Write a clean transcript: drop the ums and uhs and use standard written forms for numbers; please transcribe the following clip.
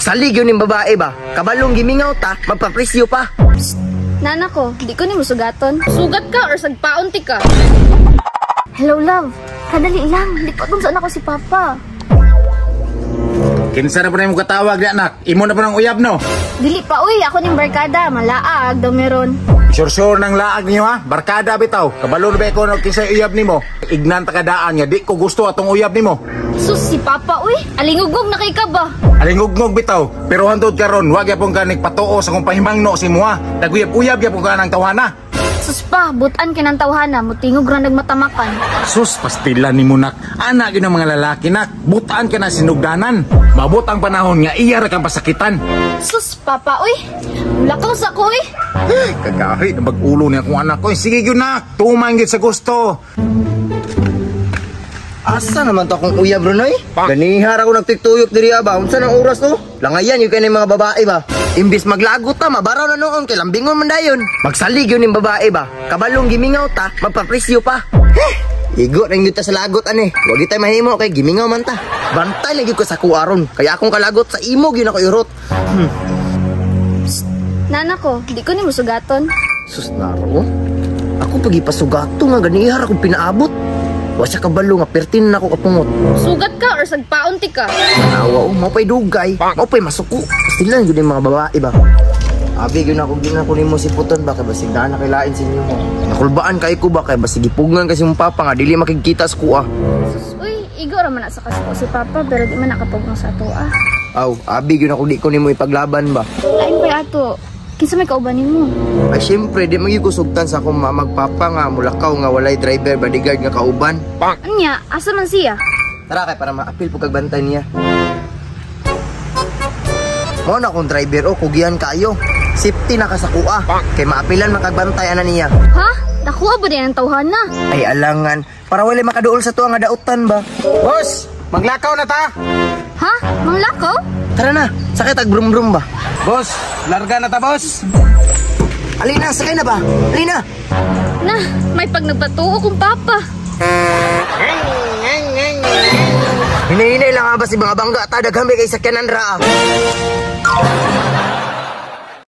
Salig yun yung babae ba? Kabalong gimingaw ta, magpapresyo pa. Nana ko, di ko ni mo sugaton. Sugat ka or sagpaon ti ka? Hello, love. Kadali lang. Likot saan ako si Papa. Kinsa na po na yung katawag di anak? Imo na po ng uyab no? Dili pa, uy. Ako ning barkada. Malaag daw meron. Sure-sure ng laag niyo ha? Barkada bitaw. Kabalo na ba ko no kinsa uyab nimo? Ignan ta kadaan nga di ko gusto atong uyab nimo. Sus, si Papa, uy. Alingugog na kay ka ba? Alingugngog bitaw. Pero hantod karon wa gyapon ka nagpatuo sa kong pahimangno si mo ha. Naguyab-uyab gyapon ka ng tawhana. Sus pa, butan kinang tawhana. Mutingog ra nagmatamakan. Sus, pastila ni mo nak. Anak yun ang mga lalaki nak. Butaan ka na sinugdanan. Mabot ang panahon nga iya ra kang pasakitan. Sus, Papa, uy. Lakaw sa ko, uy. Kagahi, nabag-ulo niya akong anak ko. Sige yun nak, tumang gyud sa gusto. Asa naman to akong uyab ron oy? Ganihar ako nagtiktuyok diri ba? Unsa nang oras to? Langayan yun kay mga babae ba? Imbis maglagot ta, mabaraw na noon kay lambingon man dayon. Magsalig yun yung babae ba? Kabalong gimingaw ta, magpapresyo pa. Heh! Igo rin yun ta sa lagot ani. Wag tay mahimo kay gimingaw man ta. Bantay lagi ko sa kuwaron. Kaya akong kalagot sa imo gyud ako irot. Nana ko, di ko ni mo sugaton. Sus naro. Ako pagipasugato nga ganihar akong pinaabot. Wa siya kabalo nga pertin na ako kapungot. Sugat ka or sagpaon ti ka? Awa oh, mao pa'y dugay, mao pa'y masuko. Sila yun yung mga babae ba? Abi, yun ako ginako nimo si Puton ba kay basig daan na kailain sa inyo. Nakulbaan kay ko ba kay basig gipugngan kasi mong papa nga dili makigkita sa kuha. Sus, uy, igo ra man na sa kasuko si Papa pero di man nakapugong sa ato ah. Aw, abi yun ako di ko nimo ipaglaban ba. Lain pa ato. Kinsa may kauban nimo? Ay syempre di magyud ko sugtan sa akong mamagpapa nga mulakaw nga walay driver bodyguard nga kauban. Anya, asa man siya? Tara kay para maapil po kag bantay niya. Mo na akong driver o kugihan kayo. Safety na ka sa kuha. Kay maapilan makagbantay ana niya. Ha? Nakuha ba din ang tawhana? Ay alangan, para wala makaduol sa tuwa nga dautan ba? Boss, maglakaw na ta. Ha? Manglakaw? Tara na, sakay tag brum-brum ba? Boss, larga na ta boss. Alina, sakay na ba? Alina! Na, may pag nagpatuo kong papa. Hinahinay lang nga ba si mga bangga ta daghan kay sakyanan ra. Ah.